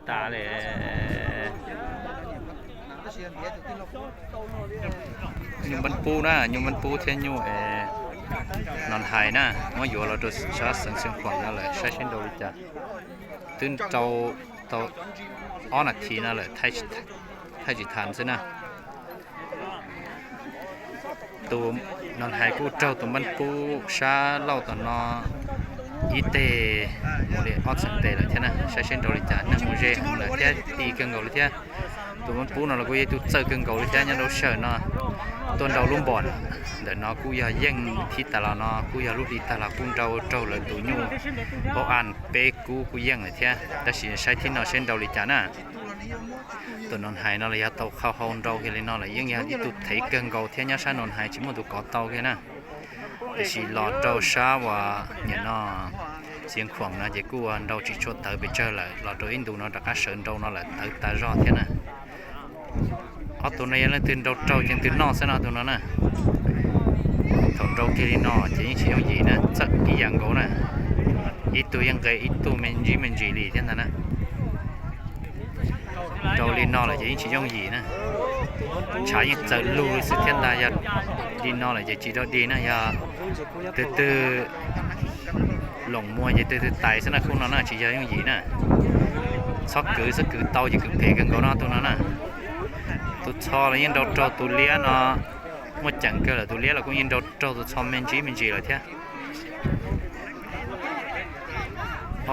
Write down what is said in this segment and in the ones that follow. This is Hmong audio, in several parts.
tas li. Nyuj npab pub na, nyuj npab pub thiab nyuj no hais na, muab yuav los rau sab xeev Xeev Khuam no lawm, saib seb nrau li cas. Twb rau tau ob nas this no lawm, thaij tsis tas xwb na. Tus no hais kuj raug tus npab pub sab lauj tom no ib teg mus li ob txheem tes lawm thiab na, saib seb nrau li cas. Neeg mus ze heev lawm thiab, ti kawg nkaus li thiab. Tus npab pub no los kuj yog ib tug txawj kawg nkaus li thiab, nyob rau sij hawm no tuaj nrau lub npom ntawm no kuj yog yeej thib tas los no kuj yog lub hli tag los kuj nrau raug lawv tus nyuj hauv as peb kub kuj yeej lawm thiab, tab sis saib thib no seb nrau li cas na. Tus no hais no los yog tau qhau hau nrau kiag li no lawm, yeej yog ib tug thev kawg nkaus thiab, nyob sab no hais tsis muaj tus kov tau kiag na. Tiam sis los rau sab uas nim no Xeev Khuam no ces kuj ua nrau tsis tshua tawv pes tsawg lawm, los rau ib ntus no rov qab sawv nrau no lawm tawv tas zog thiab na. Ob tug no yog leej twg nrau raug ces leej twg noj xwb no tus no na. Thaum nrau kiag li no ces yeej tsis yooj yim na, txawj ib yam nkaus na. Ib tug yeej nqes ib tug me ntsis me ntsis li thiab ntag na. Nrau li no lawm ces yeej tsis yooj yim na. Ntshav yeej txawm lug li xwb thiab ntag, yog li no lawm ces tsis dog dig na, yog twg twg loos muag ces twg twg tais xwb na, khub no na tsis yog yooj yim na. Txhob kwv, txhob kwv tau ces kwv phem kawg nkaus no tus no na. Tus txho los yeej nrau raug tus liab no, muaj ceem kawg lawm, tus liab los kuj yeej nrau raug tus txho me ntsis me ntsis lawm thiab.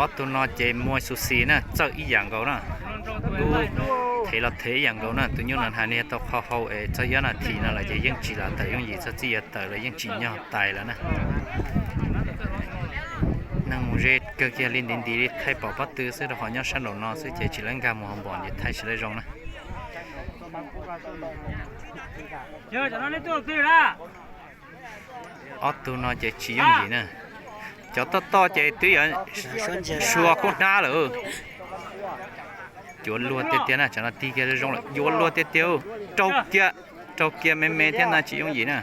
Ob tug no ces muaj xu xis na, txawj ib yam nkaus na. Lub thev los thev ib yam nkaus na, tus nyuj no hais no yog tau qhau hau es txog ib ob nas this no lawm ces yeej tsis lam tawm yooj yim, txog txij yuav tawm los yeej tsim nyog tais lawm na. Neeg mus ze kawg kiag li ntiv ntiv li, thaij pom pob tw xwb rau qhov nyob sab nraum no xwb ces tsis lawv nkag mus hauv npom ces thaij tsis lawv zoo na. Ob tug no ces tsis yooj yim na. Cov toj toj ces twb yuav suav kub hnab lawm. Yuav luag tiag tiag na, tsam no tig kiag zoo lawm yuav luag tiag tiag. Raug kiag, raug kiag me me thiab na, tsis yooj yim na.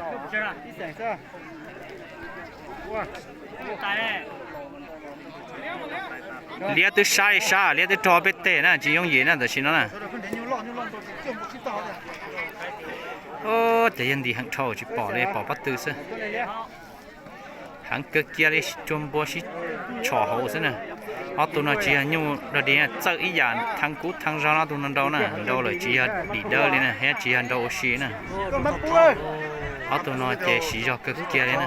Liab twb sab li sab, liab twb raug peb teg na, tsis yooj yim na tam sim no na. Ces yog ntim heev dhau tsis pom li, pom pob tw xwb. Heev kawg kiag li, sib cuag npua sib tshom hauv xwb na. Ob tug no tsis yog nyuj dog dig, txawj ib yam theev kub theev zog no, ob tug no nrau na, nrau lawm tsis yog dim dawb li na, thiab tsis yog nrau ua si na. Ob tug no ces siv zog kawg kiag li na.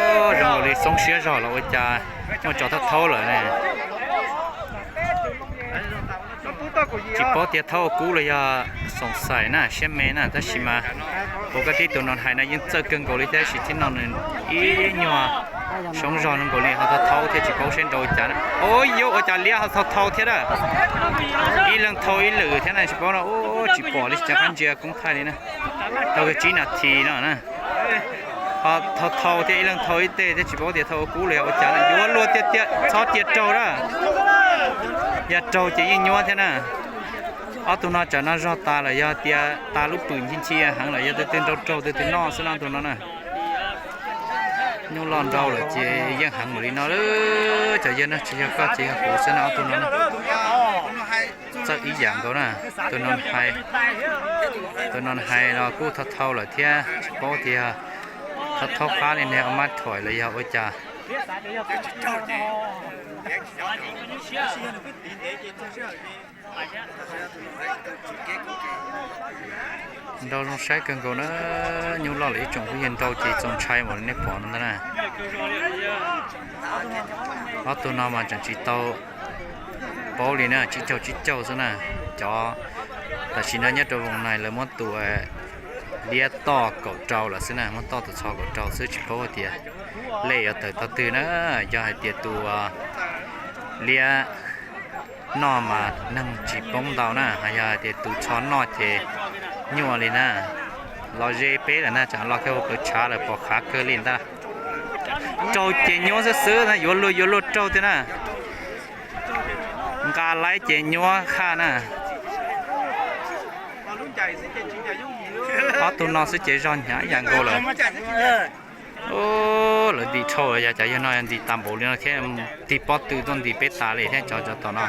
Zoo nkaus li xoob siab zog los ua cas muaj cov thaub thaub lawm ne. Tsis paub tias thaub ua kub los yog xoom xaim na, siab me na, tab sis mas kuv koj tib tus no hais no yeej txawj kawg nkaus li thiab, sis tib no nws ib nyuag soob zog no nkaus li ho thaub thaub thiab tsis paub seb nrau cas na. Ua cas liab ho thaub thaub thiab na. Ib leeg thau ib lwm thiab na, tsis paub no, tsis pom li, tsis nco qab ntsia koob thaij li na. Tau tsib nas this no na, ho thaub thaub thiab ib leeg thau ib teg thiab tsis paub tias thaub ua kub los yog ua cas na. Yuav luag tiag tiag, txhob cia raug na. Yog raug ces yeej nyuab thiab na. Ob tug no tsam no zog tas lawm, yog tias tas lub pwm nchi nchi heev lawm yog tus twg nrau raug tus twg noj xwb no tus no na. Nyuj loj nrau lawm ces yeej heev npaum li no lawm. Cov yawg no tsis yog koj tsis yog kuv xwb no, ob tug no na. Txawj ib yam nkaus na. Tus no hais, tus no hais los kuj thaub thaub lawm thiab, tsis paub tias thaub thaub qab li ne, ua mab thoim los yog ua cas. Nrau zoo saib kawg nkaus na, nyuj loj lawm ib tsoom phooj ywg, nrau ces txaus ntshai npaum li nej pom no ntag na. Ob tug no mas tseem tsis tau paub li na, tsib caug tsib caug xwb na. Cov tam sim no nyob rau Voos Nais lawv muab tus liab toj kaum rau lawm xwb na, muab toj tus txho kaum rau xwb, tsis paub tias lej yuav tawm tog twg na. Yog hais tias tus liab noj mas neeg tsis poob ntau na, ho yog hais tias tus txho noj ces nyuaj li na. Los ze peb lawm na, tsam los kiag hauv plawv tshav lawm pom qhav kawg li ntag. Raug ces nyuab xwb xwb na, yuav luag yuav luag raug tiag na. Nqa laib ces nyuab qhaj na. Ob tug no xwb ces zog hnyav ib yam nkaus lawm. Lawv ntim dhau, yog cov yawg no ntim tas npaum li no thiab, tig pob tw tuaj ntim peb tas li thiab cov cov tom no.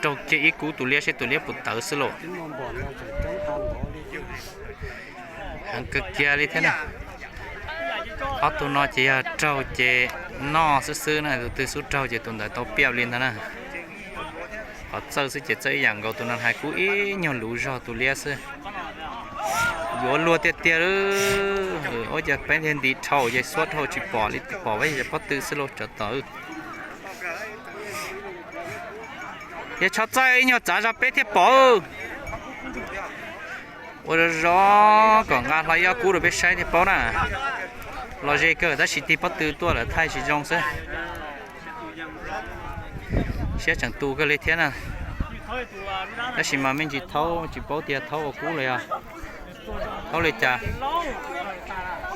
Raug kiag ib kub tus liab seb tus liab puas tawv xwb lauj. Heev kawg kiag li thiab na. Ob tug no ces yog raug ces noj xwb xwb na, tus twg xub raug ces tus ntawd tau piaj li ntag na. Qhov txawj xwb ces txawj ib yam nkaus, tus no hais kub ib nyuag luv zog tus liab xwb. Yuav luag tiag tiag. Ua cas peb thiaj ntim dhau ces xuab dhau tsis pom li, pom peb cov pob tw xwb lauj cov tom. Yog txhob txawj ib nyuag txav zog peb thiaj pom. Ua zog zog kom nqa hlo ib ob kub rau peb saib thiaj paub na. Los ze kawg tab sis tig pob tw tuaj lawm thaij tsis zoo xwb. Siab tseem tu kawg li thiab na. Tab sis mas me ntsis thaub tsis paub tias thaub ua kub los yog thaub li cas.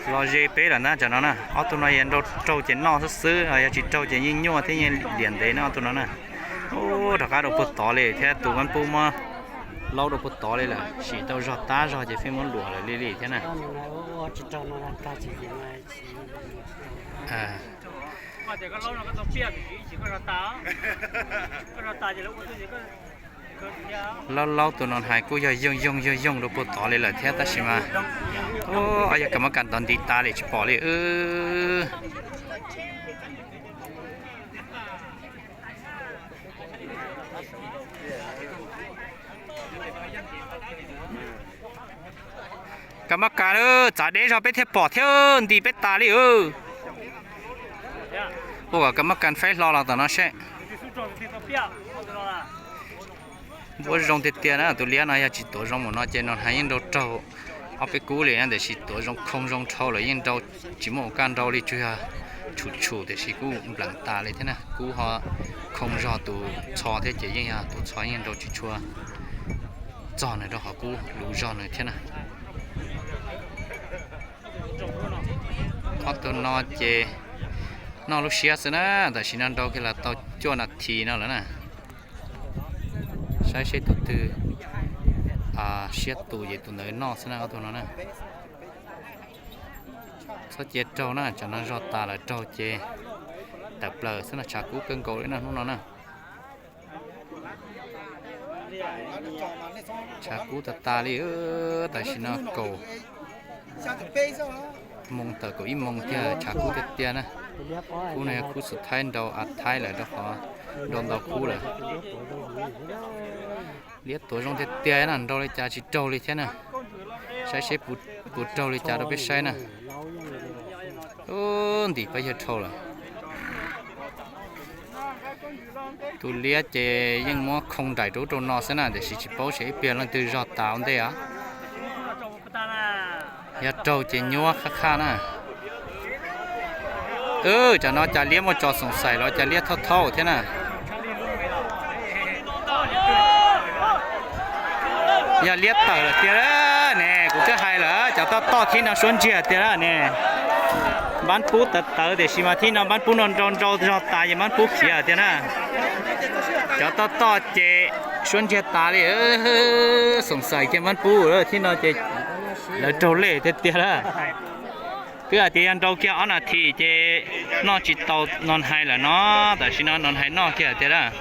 Los ze peb lawm na, tsam no na ob tug no yog raug ces noj xwb xwb, yog tsis raug ces yeej nyuaj thiab yeej liam ntev na ob tug no na. Rov qab rau puag tod li thiab, tus mab pub muab laub rau puag tod li lawm, sim tau zog tab zog ces pheej muab luam lawm li li thiab na. Laub laub tus no hais kuj yog yoog yoog yoog yoog rau puag tod li lawm thiab tab sis mas, yog kas mab kas tod ntiv tas li tsis pom li. Kas mab kas, txav deb zog peb thiaj pom thiab nti peb tas li. Ua kom kas mab kas faib hlo los tom no seb. Npuab zoo tiag tiag na, tus liab no yog tsis tuav zoo mus no ces no hais yeej nrau raug ob peb kub li na, tiam sis tuav zoo khoo zoo dhau lawm yeej nrau tsis muaj ua kaj nrau li, tsuas yog tshum tshum tiam sis kuj npleem tas li thiab na. Kub ho khoo zog tus txho thiab ces yeej yog tus txho yeej nrau tsis tshua txog nws rau qhov kub luv zog nws thiab na. Ob tug no ces noj lub siab xwb na, tam sim no nrau kiag los tau cuaj nas this no lawm na. Saib seb tus twg siab tus ces tus ntawd noj xwb na ob tug no na. Txhob cia raug na, tsam no zog tas lawm raug ces tawm plaws xwb no, tshav kub kawg nkaus li no hnub no na. Tshav kub tas tas li, tam sim no kaum moos tawm kaum ib moos tiag, tshav kub tiag tiag na. Kub no yog kub xus thaib nrau a thaib lawm rau qhov nrau ntau kub lawm. Liab tuav zoo tiag tiag na, nrau li cas tsis raug li thiab na. Saib seb puas raug li cas rau peb saib na. Ntim pab yawg dhau lawm. Tus liab ces yeej muab khoo nraim rau ub rau no xwb na, tiam sis tsis paub seb ib pliag leej twg zog tas ua ntej os. Yog raug ces nyuab qab qhaj na. Tam no cas liab muaj tso xoom xaim los cas liab thaub thaub thiab na. Yog liab tawm lawm tiag ne, kuv twb hais lawm cov toj toj thib no suab ntsiag tiag ne. Npab pub tawv tawv tiam sis mas thib no npab pub no nrau nrau zog tas ces npab pub khiav tiag na. Cov toj toj ces suab ntsiag tas li. Xoom xaim kiag npab pub thib no ces lawv raug lej tiag tiag lawm. Twb hais tias yog nrau kiag ob nas this ces noj tsis tau no hais lawm no, tam sim no no hais noj kiag tiag lawm.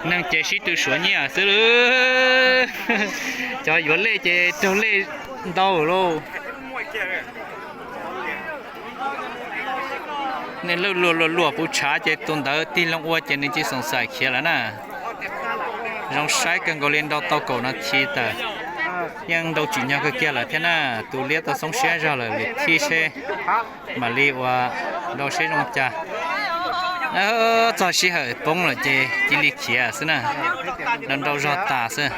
Neeg ces sib tw suav nyiaj xwb lawm. Cov yuav lej ces raug lej ntau lauj. Nej lawj luag luag luag puv tshav ces tus ntawd tig loo ua ces nws cia xoom xaim khiav lawm na. Zoo saib kawg nkaus li, nrau tau kaum nas this tawm, yeej nrau tsim nyog kawg kiag lawm thiab na. Tus liab tau xoob siab zog lawm, lwm thib seb mam li ua nrau seb zoo cas. Txog sij hawm poob lawm ces cia li khiav xwb na. Nrau nrau zog tas xwb.